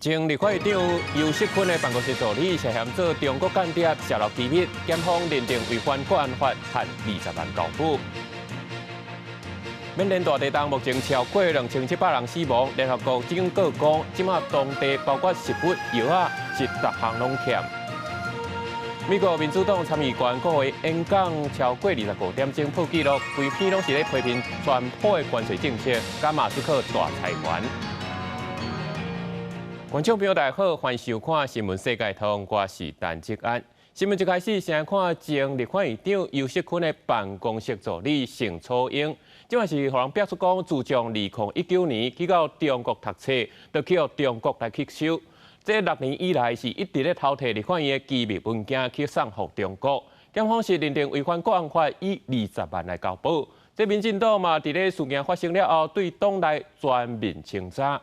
前立法院長游錫堃的辦公室助理涉嫌做中國間諜，洩露機密，檢方認定違反國安法，判20萬交保。緬甸大地震目前超過2700人死亡，聯合國警告講，這馬當地包括食物、藥仔是逐項攏欠。美國民主黨參議員國會演講超過25點鐘破紀錄，規篇攏是咧批評川普的關稅政策，佮馬斯克大裁員。觀眾朋友大家好，歡迎收看《新聞世界通》，我是陳志安。新聞一開始，先看前立法院長游錫堃的辦公室助理盛楚英，這馬是予人爆出講，自從2019年去到中國讀冊，就去予中國來吸收。這6年以來是一直咧偷提立法院的機密文件去送予中國。檢方是認定違反國安法，以20萬來交保。這民進黨嘛，佇咧事件發生了後，對黨內全面清查。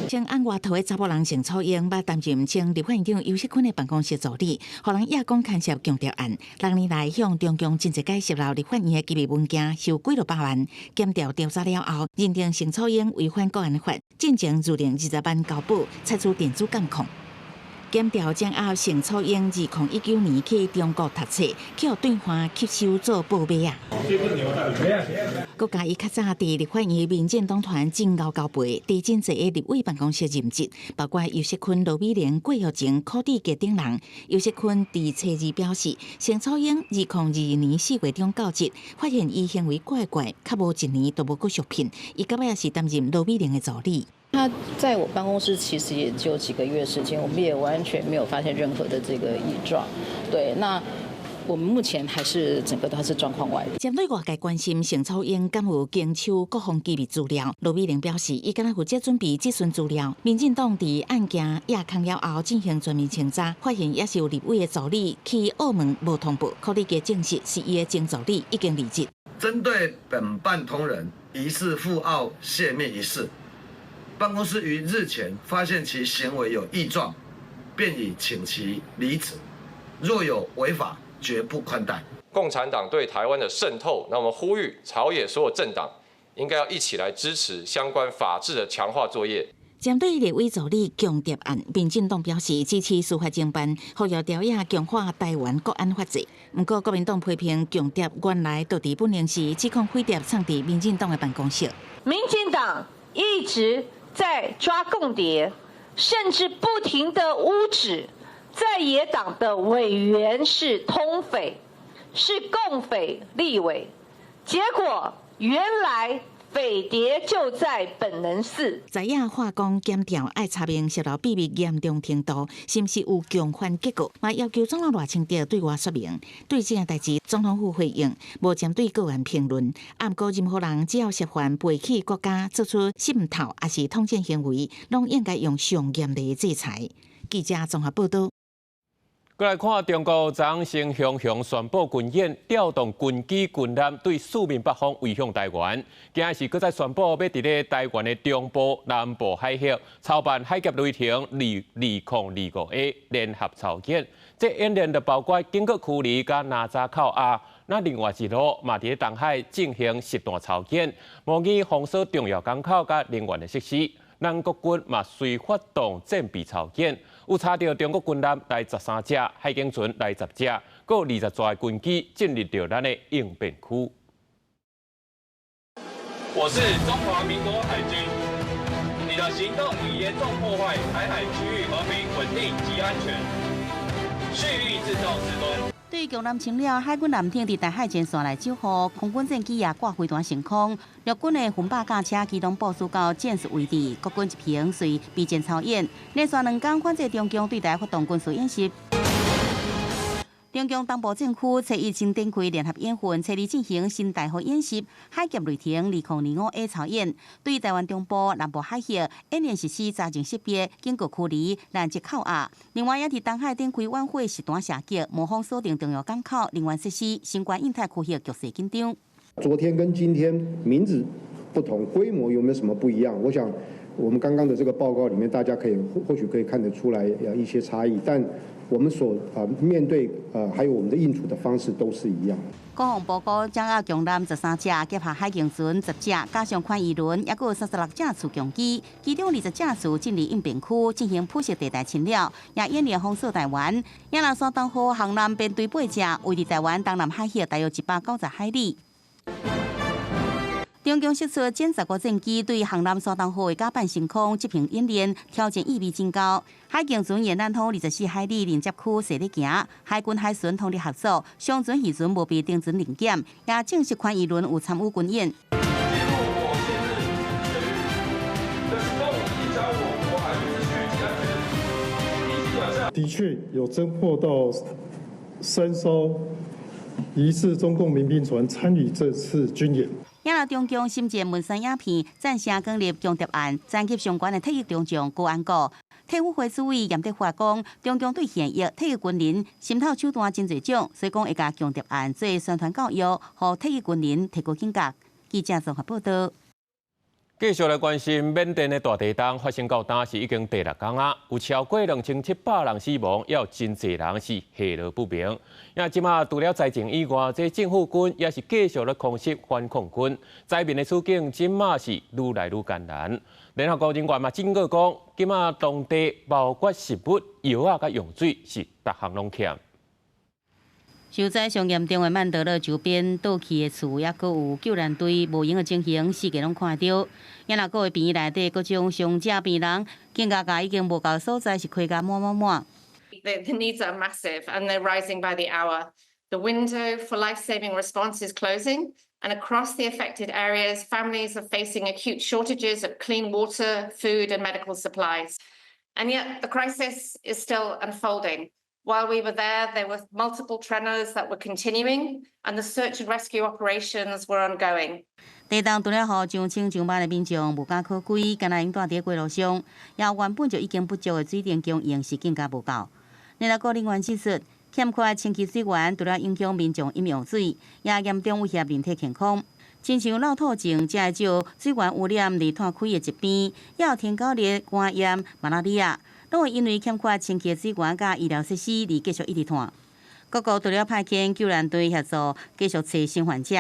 前案外逃的查埔人盛楚英，捌擔任前立法院長游錫堃的辦公室助理，予人掖講牽涉共諜案。6年來向中共真濟擺洩露立法院的機密文件，收幾落百萬。檢調調查了後，認定盛楚英違反國安法，進前預定20萬交保，採取電子監控。檢調掌握盛楚英2019年去中國讀冊，去予對岸吸收做報馬仔。閣加伊較早佇立法院民進黨團真𠢕交背，佇真濟个立委辦公室任職，包括游錫堃、羅美玲、郭玉晴、柯志杰等人。游錫堃佇初二表示，盛楚英2022年4月中到職，發現伊行為怪怪，較無一年都無閣續聘。伊到尾也是擔任羅美玲的助理。他在我辦公室其實也只有幾個月時間，我們也完全沒有發現任何的這個異狀。對，那我們目前還是整個都是狀況外。針對外界關心盛楚英敢有經手國防機密資料，羅美玲表示，伊敢若負責準備質詢資料。民進黨佇案件掖空了後進行全面清查，發現也是有立委的助理去澳門無通報，柯立杰證實是伊的前助理已經離職。針對本辦同仁疑似赴澳洩密一事，辦公室於日前發現其行為有異狀，便已請其離職。若有違法，絕不寬待。共產黨對台灣的滲透，那我們呼籲朝野所有政黨應該要一起來支持相關法制的強化作業。針對立委助理共諜案，民進黨表示支持司法偵辦，呼籲朝野強化台灣國安法制。毋過國民黨批評共諜原來就佇本寧時指控匪諜藏佇民進黨的辦公室。民進黨一直在抓共諜，甚至不停的誣指在野黨的委員是通匪，是共匪立委，結果原來匪諜就在本能寺。在野化工檢調愛查明洩露秘密嚴重程度，是毋是有共犯結構，嘛要求總統賴清德對外說明。對這件代誌，總統府回應無針對個案評論。毋過任何人只要涉犯背棄國家，做出滲透抑是統戰行為，攏應該用上嚴厲的制裁。記者綜合報道。過來看中國昨先雄雄宣布軍演，調動軍機軍艦對四面八方圍向台灣。今日是閣再宣布欲佇咧台灣的中部、南部海域操辦海峽雷霆2025A 聯合操演。這演練就包括警告區里佮哪吒口亞，那另外一路嘛佇咧東海進行實彈操演，模擬封鎖重要港口佮能源的設施。咱國軍嘛隨發動戰備操演，有查著中國軍艦來13隻，海警船來10隻，閣有20座軍機進入著咱的應變區。我是中華民國海軍，你的行動已嚴重破壞台海區域和平穩定及安全，蓄意製造事端。對共艦侵擾，海軍艦艇佇台海前線來守護，空軍戰機也掛飛彈升空，陸軍的分百架車機動部署到戰術位置，國軍一平隨備戰操演，連續2工反制中共對台發動軍事演習。中共東部戰區初一先展開聯合演訓，初二進行新大號演習，海峽雷霆2025A 操演，對台灣中部、南部海域演練實施查證識別、警告驅離、攔截扣押。另外，也佇東海展開遠火實彈射擊，模仿鎖定重要港口、能源設施，相關印太區域局勢緊張。昨天跟今天名字不同，規模有沒有什麼不一樣？我想，我們剛剛的這個報告裡面，大家可以或許可以看得出來一些差異，但我們所面對還有我們的應處的方式都是一樣。国防部讲，掌握强艦13隻，結合海警船10隻，加上寬魚輪，抑閣有36架次強機，其中20架次進入應變區進行灰色地帶侵擾，也演練封鎖台灣。也若山東號航艦編隊八隻，位佇台灣東南海域大約190海里。中共釋出殲十五戰機對航艦山東號的甲板升空執行演練，挑戰意味真高。海警船沿南方24海里鄰接區踅咧行，海軍海巡通力合作，商船漁船無被盯船臨檢，也證實寬魚輪有參與軍演。的確有偵破到三艘疑似中共民兵船參與這次軍演。也若中共審戰文宣影片，贊成建立共諜案，層級上懸的退役中將高安國，退輔會主委嚴德發講，中共對現役退役軍人滲透手段真濟種，所以講會共共諜案做宣傳教育，予退役軍人提高警覺。記者綜合報道。繼續來關心緬甸的大地震發生到今是已經第六工啊，有超過2700人死亡，也有真濟人是下落不明。也這馬除了災情以外，這政府軍也是繼續咧空襲反抗軍，災民的處境這馬是愈來愈艱難。聯合國人員嘛警告講，這馬當地包括食物、藥仔佮用水是逐項攏欠。受災上嚴重的曼德勒周邊倒去的厝，抑閣有救援隊無閒的情形，四界攏看著。也若閣有病院內底各種傷者病人，警覺甲已經無夠所在，是開甲滿滿滿。 The needs are massive and they're rising by the hour. The window for life-saving response is closing, and across the affected areas, families are facing acute shortages of clean water, food, and medical supplies. And yet, the crisis is still unfolding. While we were there, there were multiple tremors that were continuing, and the search and rescue operations were ongoing. 地動除了予上千上萬的民眾無家可歸，敢若𪜶蹛佇街路上，也原本就已經不足的水電供應是更加無夠。聯合國人員指出，欠缺清潔水源，除了影響民眾飲用水，也嚴重威脅人體健康。親像漏吐症，才會招水源污染而湠開的疾病，也有天狗熱、肝炎、馬拉利亞。攏會因為欠缺清潔水源佮醫療設施而繼續一直湠。各國除了派遣救援隊協助繼續揣生還者，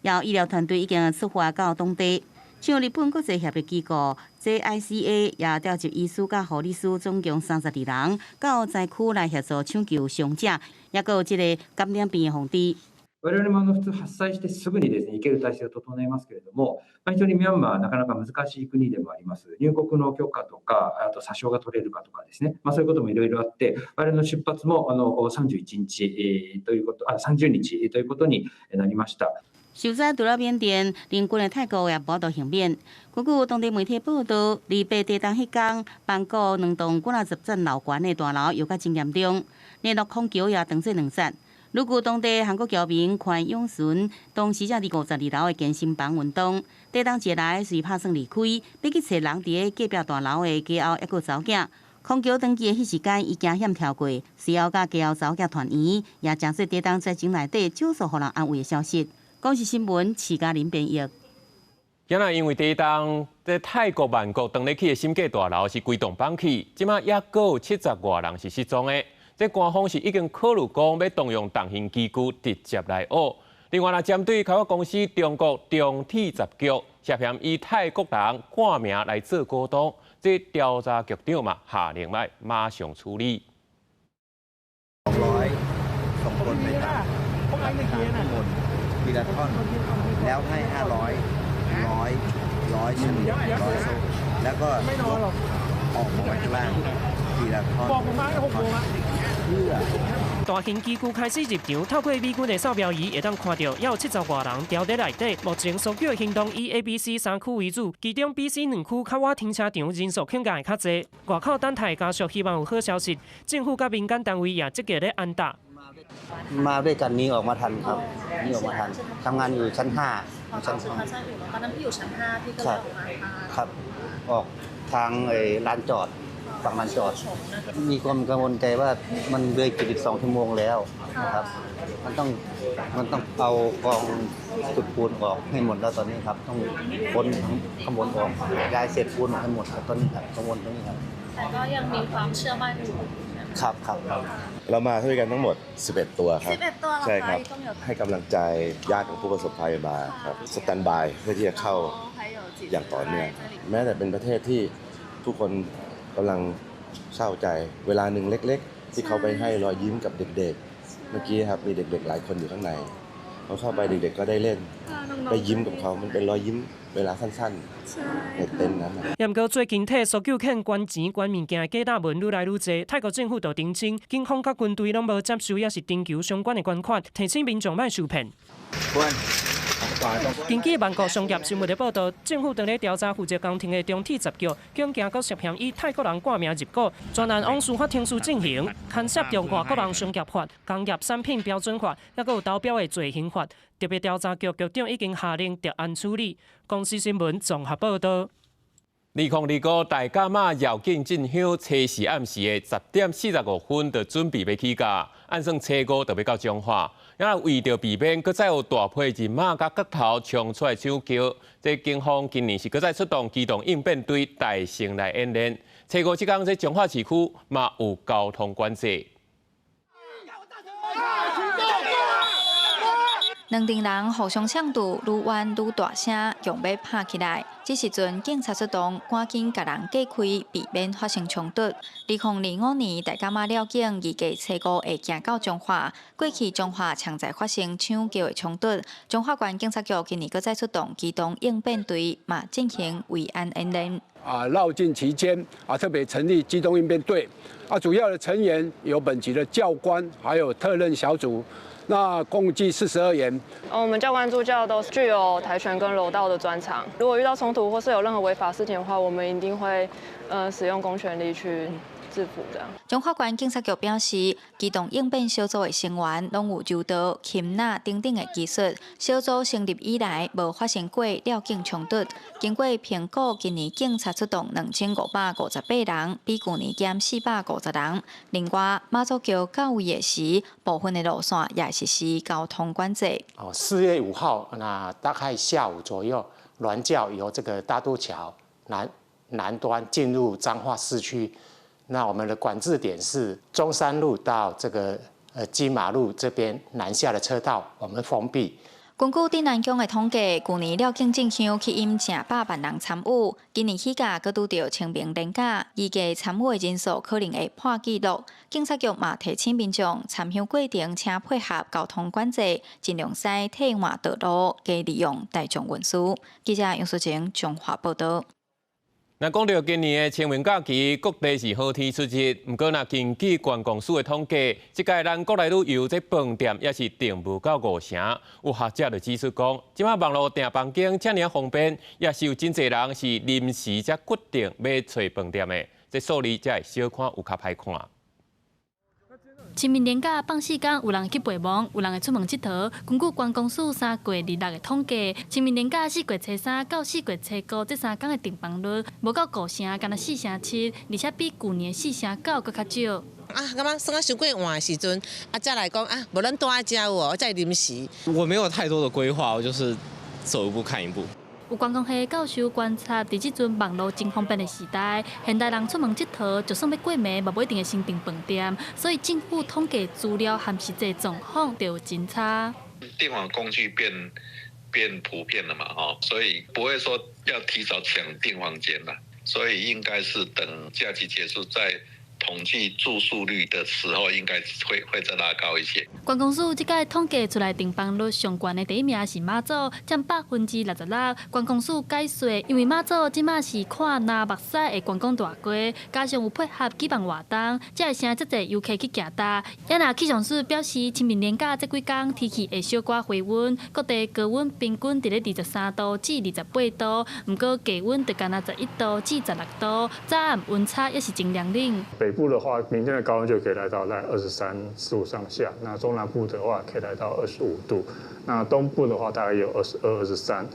也有醫療團隊已經出發到當地。像日本國際協力機構 JICA 也調集醫師佮護理師總共32人到災區來協助搶救傷者，抑閣有這个感染病的防治。我々も普通発災してすぐにですね、行ける体制を整えますけれども、非常にミャンマーはなかなか難しい国でもあります。入国の許可とか、あと査証が取れるかとかですね、そういうこともいろいろあって、我々の出発も31日ということ、30日ということになりました。受災除了緬甸，鄰近的泰國也無得幸免。根據當地媒體報道，28地震彼工，曼谷兩棟幾若十層樓懸的大樓搖甲真嚴重，連絡空橋也當做兩節。如果當地韓國僑民寬永順當時正佇52樓的健身房運動，地動一來隨拍算離開，欲去揣人佇咧隔壁大樓的家後抑閣查某囝。空橋轉機的彼時間，伊驚險跳過，隨後佮家後查某囝團圓，也成做地動災情內底少數予人安慰的消息。公視新聞，徐嘉玲編譯。今仔因為地動，佇泰國曼谷當咧起的審計大樓是規棟崩去，這馬抑閣有70外人是失蹤的。這官方是已經考慮講欲動用重型機具直接來挖。另外，若針對開發公司中國中鐵十局涉嫌以泰國人掛名來做股東，這調查局長嘛下令欲馬上處理。 200ส่งคนไปตัดทั้งหมดทีละท่อนแล้วให้500ร้อยร้อยชนิดร้อยโซ่แล้วก็ยกออกมาไว้ข้างล่างทีละท่อน 大型機具開始入場，透過美軍的掃描儀會當看著，猶有70外人牢佇內底。目前搜救行動以 A、B、C 三區為主，其中 B、C 兩區較倚停車場人數恐驚會較濟。外口等待家屬希望有好消息，政府佮民間單位也積極咧安搭。 มาด้วยกันนี้ออกมาทันครับนี่ออกมาทันทำงานอยู่ชั้นห้าชั้น ตอนนั้นพี่อยู่ชั้นห้าพี่ก็เลยออกมา ครับออกทางไอ้ลานจอด ฝั่งลานจอดมีความกังวลใจว่ามันเลย72ชั่วโมงแล้วนะครับมันต้องมันต้องเอากองจุดปูนออกให้หมดแล้วตอนนี้ครับต้องค้นทั้งข้างบนออกย้ายเศษปูนออกให้หมดครับตอนนี้ครับกังวลตรงนี้ครับ แต่ก็ยังมีความเชื่อมั่นอยู่ ครับครับครับ เรามาด้วยกันทั้งหมด 11 ตัวครับ 11ตัวเหรอคะ ใช่ครับ ต้อง有 ให้กำลังใจญาติของผู้ประสบภัยมาครับ standby เพื่อที่จะเข้าอย่างต่อเนื่องแม้แต่เป็นประเทศที่ทุกคนกำลังเศร้าใจ เวลาหนึ่งเล็ก ๆ ที่เขาไปให้รอยยิ้มกับเด็กๆ เมื่อกี้ครับมีเด็ก ๆ หลายคนอยู่ข้างในเขาเข้าไปเด็กๆก็ได้เล่น ได้ยิ้มกับเขามันเป็นรอยยิ้มเวลาสั้นๆในเต็นท์นั้นนะ 毋過最近替搜救犬捐錢捐物件的假文愈來愈濟，泰國政府就澄清，警方佮軍隊攏無接受，抑是徵求相關的捐款，提醒民眾莫受騙。根據曼谷商業新聞的報導，政府正咧調查負責工程的中鐵十局，恐驚閣涉嫌以泰國人掛名入股，全案往司法程序進行，牽涉著外國人商業法、工業產品標準法，抑閣有投標的罪刑法。特別調查局局長已經下令特案處理。公視新聞綜合報導。2025大甲媽繞境進香，初四暗時的10點45就準備欲起駕，按算初五就欲到彰化。啊，為著避免閣再有大批人馬佮角頭衝出來搶轎，這警方今年是閣再出動機動應變隊大型來演練。初五這工，這彰化市區嘛有交通管制。兩陣人互相搶堵，愈冤愈大聲，用欲拍起來。這時陣警察出動，趕緊共人隔開，避免發生衝突。2025年大甲媽繞境預計初五會行到彰化。過去彰化常在發生搶轎的衝突，彰化縣警察局今年閣再出動機動應變隊，嘛進行維安演練。啊，繞境期間啊，特別成立機動應變隊，啊，主要的成員有本級的教官，還有特任小組。那共計42員。我們教官助教都具有跆拳跟柔道的專長。如果遇到衝突或是有任何違法事情的話，我們一定會使用公權力去制服這樣。彰化縣警察局表示，機動應變小組的成員攏有柔道、擒拿等等的技術。小組成立以來，無發生過繞境衝突。經過評估，今年警察出動2558人，比舊年減450人。另外，媽祖轎到位的時，部分的路線也實施交通管制。哦，4月5號，那大概下午左右，鑾轎由這個大渡橋南端進入彰化市區。那我們的管制點是中山路到這個金馬路這邊南下的車道，我們封閉。根據鎮安宮的統計，舊年繞境進香吸引100萬人參與，今年起價閣拄著清明連假，預計參與的人數可能會破紀錄。警察局嘛提醒民眾參香過程，請配合交通管制，盡量使替換道路，加利用大眾運輸。記者楊淑晴彰化報導。若講到今年的清明假期，各地是好天出日。毋過，若根據觀光署的統計，這屆咱國內旅遊這飯店也是訂無夠5成。有學者就指出講，這擺網路訂房間遮爾方便，也是有真濟人是臨時才決定欲揣飯店的，這數字才會小看有較歹看。清明連假放四工，有人去陪墓，有人會出門𨑨迌。根據觀光署3月26的統計，清明連假4月初三到4月初五這3工的訂房率無夠5成，干焦4成7，而且比舊年4成9閣較少。啊，感覺算啊傷過晚的時陣，啊，才來講啊，無咱蹛佇遮有無，才臨時。我沒有太多的規劃，我就是走一步看一步。有觀光系教授觀察，佇這陣網路真方便的時代，現代人出門𨑨迌，就算欲過暝，嘛無一定會先訂飯店。所以政府統計資料和實際狀況就有真差。訂房工具變普遍了嘛，所以不會說要提早搶訂房間啦，所以應該是等假期結束再統計住宿率的時候，應該會再拉高一些。觀光署這屆統計出來訂房率上懸的第一名是馬祖，佔66%。觀光署解說，因為馬祖這馬是看藍目屎的觀光大街，加上有配合舉辦活動，才會成遮濟遊客去行搭。也若氣象署表示，清明連假這幾工天氣會小可回溫，各地高溫平均佇咧23度至28度，毋過低溫就干焦11度至16度，早暗溫差也是真涼冷。北部的話，明天的高溫就可以來到在23度上下；那中南部的話，可以來到25度；那東部的話，大概有22、23。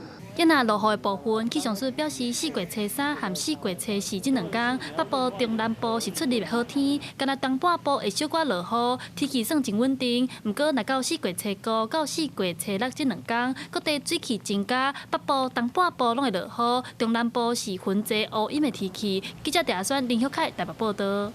若落雨的部分，氣象署表示，四月初三和四月初四這兩工，北部、中南部是出入的好天，干焦東半部會小可落雨，天氣算真穩定。毋過，若到四月初五到四月初六這兩工，各地水汽增加，北部、東半部攏會落雨，中南部是雲濟烏陰的天氣。記者鄭選林旭凱台北報道。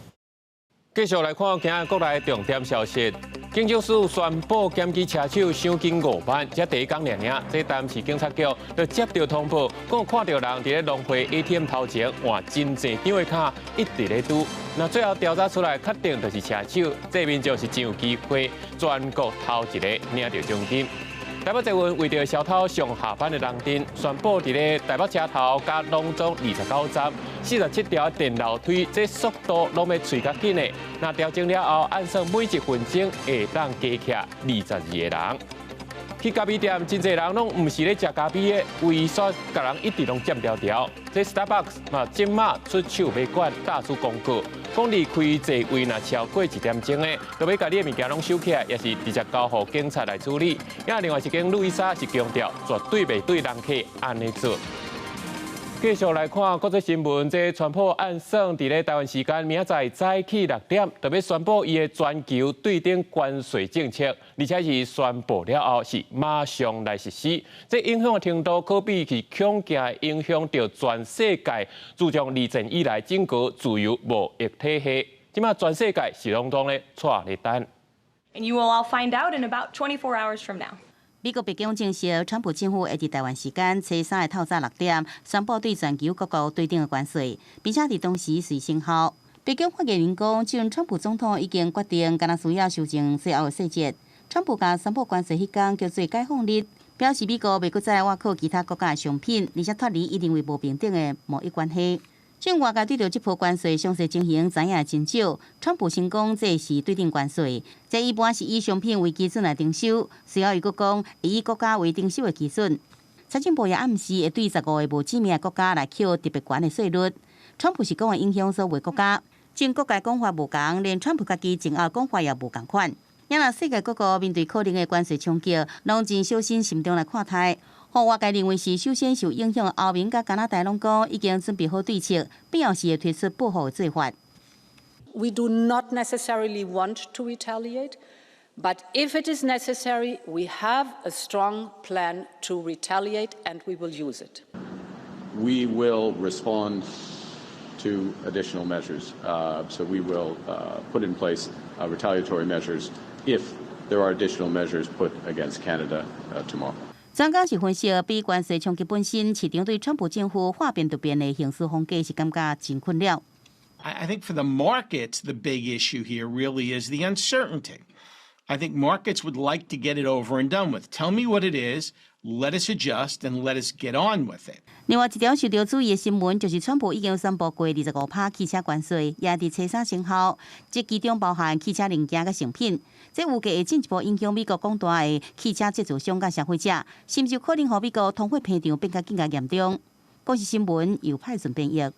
繼續來看今日國內重點消息。警政署宣布檢舉車手賞金5萬，這第一工爾爾，這台南市警察局就接到通報，講看著人佇咧農會 ATM 頭前換真濟張的卡，一直咧賭。那最後調查出來，確定就是車手，這民眾是真有機會全國頭一個領著獎金。台北捷運為著小偷上下班的人陣，宣布佇咧台北車頭佮龍總29站47條電樓梯，這速度攏欲催較緊的。那調整了後，按算每一分鐘會當加徛22個人。去咖啡店，真濟人攏毋是咧食咖啡的，為煞共人一直攏佔牢牢。這 Starbucks 嘛，這馬出手欲管，打出廣告，講離開座位若超過一點鐘的，就欲共你的物件攏收起來，抑是直接交予警察來處理。也另外一間路易莎是強調，絕對袂對人客按呢做。繼續來看國際新聞，這川普按算佇咧台灣時間明仔載早起6點，就欲宣布伊的全球對等關稅政策，而且是宣布了後是馬上來實施。這影響的程度可比是恐驚影響著全世界。自從二戰以來，整個自由貿易體系，這馬全世界是攏總咧掣咧等。 And you will all find out in about 24 hours from now. 美國白宮證實，川普政府會佇台灣時間初三的透早6點，宣布對全球各國對等的關稅，並且佇當時隨生效。白宮發言人講，這陣川普總統已經決定，敢若需要修正最後的細節。川普共宣布關稅彼工叫做解放日，表示美國袂閣再倚靠其他國家的商品，而且脫離伊認為無平等的貿易關係。這外界對著這波關稅詳細情形知影真少。川普先講這是對等關稅，這一般是以商品為基準來徵收，隨後伊閣講會以國家為徵收的基準。財政部也暗示會對15個無指名的國家來扣特別懸的稅率。川普是講會影響所有國家，這各界講法無仝，連川普家己前後講法也無仝款。也若世界各國面對可能的關稅衝擊，攏真小心慎重來看待。予外界認為是首先受影響的歐盟佮加拿大攏講已經準備好對策，必要時會推出報復的做法。 We do not necessarily want to retaliate, but if it is necessary, we have a strong plan to retaliate and we will use it. We will respond to additional measures. So we will put in place retaliatory measures if there are additional measures put against Canada tomorrow. 專家是分析，比關稅衝擊本身，市場對川普政府話變就變的行事風格是感覺真困擾。 I think for the markets, the big issue here really is the uncertainty. I think markets would like to get it over and done with. Tell me what it is, let us adjust, and let us get on with it. 另外一條受著注意的新聞，就是川普已經宣布過25趴汽車關稅，也佇初三生效。這其中包含汽車零件佮成品，這預計會進一步影響美國廣大的汽車製造商佮消費者，甚至可能予美國通貨膨脹變較更加嚴重。公視新聞由派順編譯。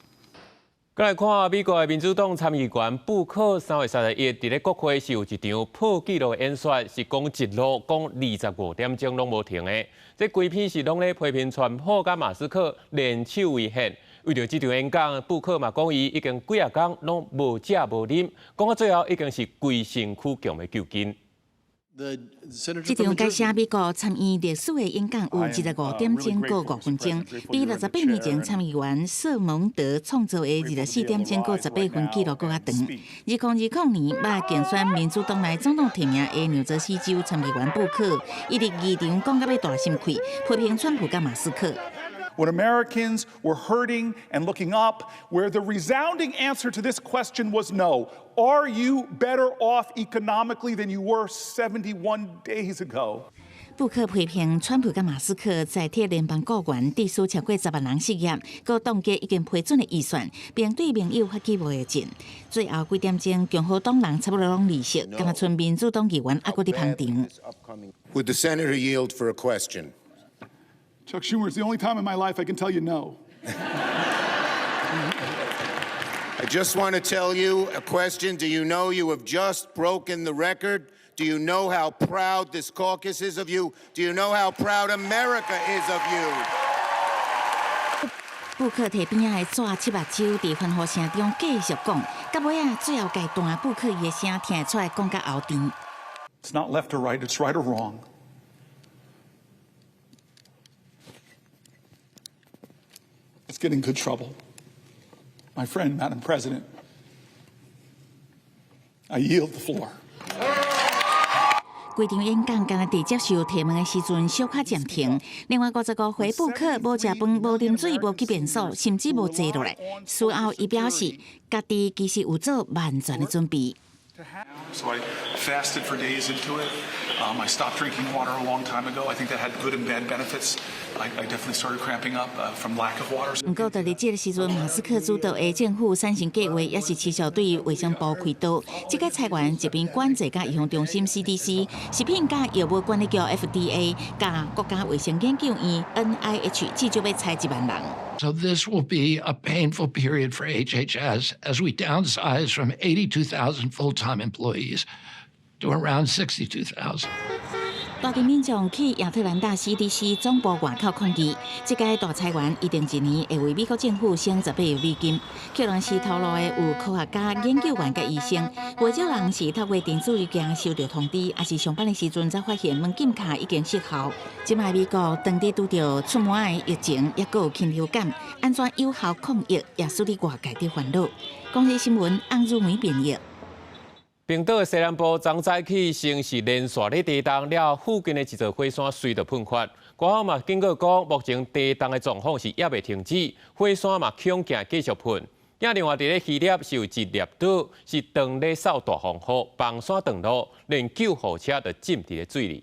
閣來看美國的民主黨參議員布克3月31佇咧國會是有一場破紀錄的演說，是講一路講25點鐘攏無停的。這規篇是攏咧批評川普佮馬斯克聯手違憲。為著這場演講，布克嘛講伊已經幾仔工攏無食無啉，講到最後已經是規身軀強欲抽筋。這場改寫美國參議歷史的演講有25點鐘閣5分鐘，比68年前參議員瑟蒙德創造的24點鐘閣18分紀錄閣較長。2020年捌競選民主黨內總統提名的紐澤西州參議員布克，伊佇議場講甲欲大心氣，批評川普佮馬斯克。 When Americans were hurting and looking up, where the resounding answer to this question was no. Are you better off economically than you were 71 days ago? 布克批評川普佮馬斯克裁撤聯邦僱員，致使超過10萬人失業，閣凍結已經批准的預算，並對盟友發起貿易戰。最後幾點鐘，共和黨人差不多攏離席，敢若賰民主黨議員猶閣佇捧場。 Would the senator yield for a question? Chuck Schumer, it's the only time in my life I can tell you no. I just want to tell you a question. Do you know you have just broken the record? Do you know how proud this caucus is of you? Do you know how proud America is of you? 布克提邊仔的紙拭目睭，佇歡呼聲中繼續講，到尾仔最後階段，布克伊的聲聽會出來講甲喉甜。 It's not left or right, it's right or wrong. Let's get in good trouble. My friend, Madam President, I yield the floor. 規場演講，敢若佇接受提問的時陣小可暫停。另外55歲布克無食飯、無啉水、無去便所，甚至無坐落來。事後，伊表示，家己其實有做萬全的準備。 So I fasted for days into it. I stopped drinking water a long time ago. I think that had good and bad benefits. I definitely started cramping up from lack of water. 毋過，佇這个時陣，馬斯克主導的政府瘦身計劃也是持續對衛生部開刀。這個裁員疾病管制佮預防中心 CDC、食品佮藥物管理局 FDA、佮國家衛生研究院 NIH，至少欲裁1萬人。 So this will be a painful period for HHS as we downsize from 82,000 full-time employees to around 62,000. 大群民眾去亞特蘭大 CDC 總部外口抗議，這個大裁員預定一年會為美國政府省18億美金。可能是透露的有科學家、研究員佮醫生，袂少人是透過電子郵件收著通知，抑是上班的時陣才發現門禁卡已經失效。這擺美國當地拄著出門的疫情，抑閣有禽流感，按怎有效抗疫，也使得外界佇煩惱。公視新聞，翁如梅編譯。冰島的西南部昨早起先是連續咧地動了，附近的一座火山隨著噴發。官方嘛警告講，目前地動的狀況是猶未停止，火山嘛恐驚繼續噴。另外佇咧希臘是有一粒島是當咧掃大風雨，崩山斷路，連救護車都浸佇咧水裡。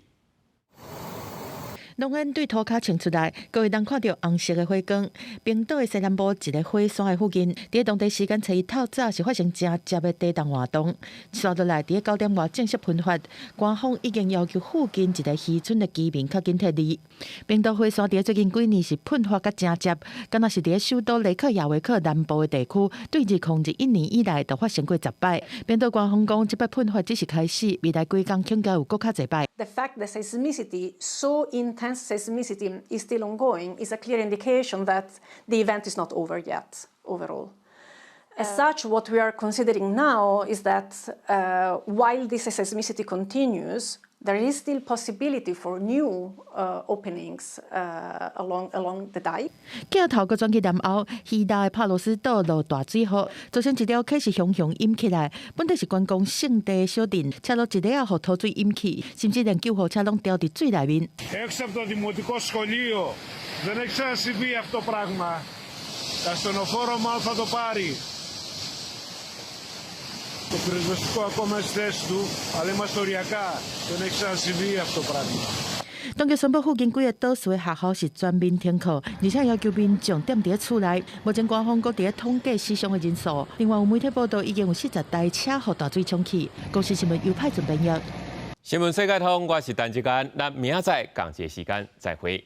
濃煙對塗跤衝出來，閣會當看著紅色的火光。冰島的西南部一个火山的附近，佇當地時間初一透早是發生誠捷的地動活動。紲落來，佇9點外正式噴發，官方已經要求附近一个漁村的居民較緊撤離。冰島火山佇最近幾年是噴發甲誠捷，敢若是佇首都雷克雅維克南部的地區，對2021年以來就發生過10擺。冰島官方講，這擺噴發只是開始，未來幾工恐驚有閣較濟擺。 The fact that seismicity so intense seismicity is still ongoing is a clear indication that the event is not over yet overall. As such, what we are considering now is that while this seismicity continues, there is still possibility for new openings along the dike. 鏡頭閣轉去南歐，希臘的帕羅斯島落大水雨，造成一條溪是熊熊淹起來。本來是觀光勝地的小鎮，車路一下仔予塗水淹去，甚至連救護車攏牢佇水內面。 Έξω από το δημοτικό σχολείο δεν έχει ξανασυμβεί αυτό το πράγμα. Τα ασθενοφόρο μάλλον θα το πάρει. Το πυροσβεστικό ακόμα στη θέση του, αλλά είμαστε οριακά. Δεν έχει ξανασυμβεί αυτό το πράγμα. 當局宣布附近幾个島嶼的學校是全面停課，而且要求民眾踮佇咧厝內。目前官方閣佇咧統計死傷的人數。另外有媒體報道，已經有40台車予大水沖去。公視新聞由派准編譯。新聞世界通，我是陳志堅，咱明仔載仝一个時間再會。